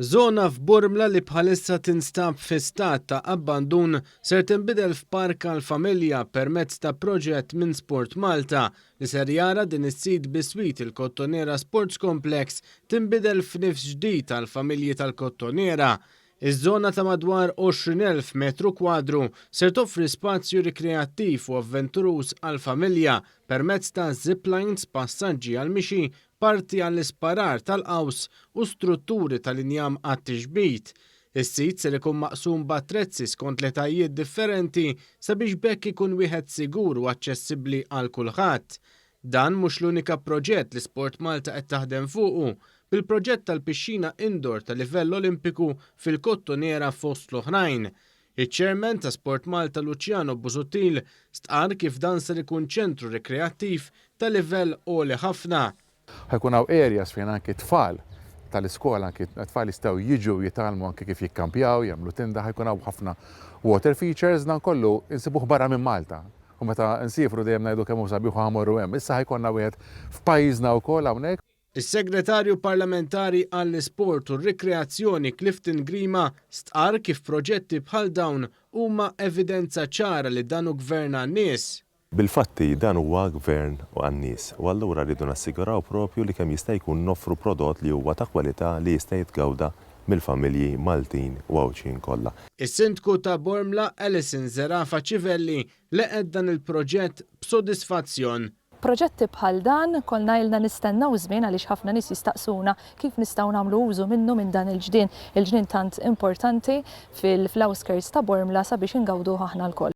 Żona f'Bormla li bħalissa tinstab fi stat ta' abbandun ser tinbidel f'park għall-familja permezz ta' proġett minn Sport Malta li ser jara din is-sit biswit il-Kottonera Sports Complex tinbidel f'nifs ġdid għall-familji tal-Kottonera. Iż-żona ta' madwar 20,000 metru kwadru ser toffri spazju rikreattiv u avventuruż għall-familja permezz ta' ziplines, passaġġi għall-mixi, parti għall-isparar tal-qaws u strutturi tal-injam għat-tixbit. Is-sit ser ikun maqsum b'attrezzi skont l-etajiet differenti sabiex b'hekk ikun wieħed sigur u aċċessibbli għal kulħadd. Dan mhux l-unika proġett li Sport Malta qed taħdem fuqu, bil-proġett tal-pixxina indoor ta' livell Olimpiku fil-Kottonera fost l-oħrajn. Iċ-Chairman ta' Sport Malta Luciano Busuttil stqarr kif dan ser ikun ċentru rikreattiv ta' livell għoli ħafna. Ħa jkun hawn areas fejn anki tfal tal-iskola, anki tfal jistgħu jiġu jitgħallmu anki kif jikkampjaw, jagħmlu tinda, ħa jkun hawn ħafna water features, dan kollu insibuh barra minn Malta. U meta nsiefru dejjem ngħidu kemm hu sabiħ u ħa mmorru hemm. Issa ħa jkollna wieħed f'pajjiżna wkoll hawnhekk. Is-Segretarju Parlamentari għall-Isport u r-Rikreazzjoni Clifton Grima stqarr kif proġetti bħal dawn huma evidenza ċara li dan hu gvern għan-nies. Bil-fatti dan huwa gvern għan-nies u allura rridu nassiguraw propju li kemm jista' jkun noffru prodott li huwa ta' kwalità li jista' jitgawda mill-familji Maltin u Għawdxin kollha. Is-Sindku ta' Bormla Alison Zerafa Civelli leqgħet dan il-proġett b'sodisfazzjon. Proġetti bħal dan konna ilna nistennew żmien għaliex ħafna nies jistaqsuna kif nistgħu nagħmlu użu minnu minn dan il-ġdien, il-ġnien tant importanti fil-outskirts ta' Bormla sabiex ingawduh aħna lkoll.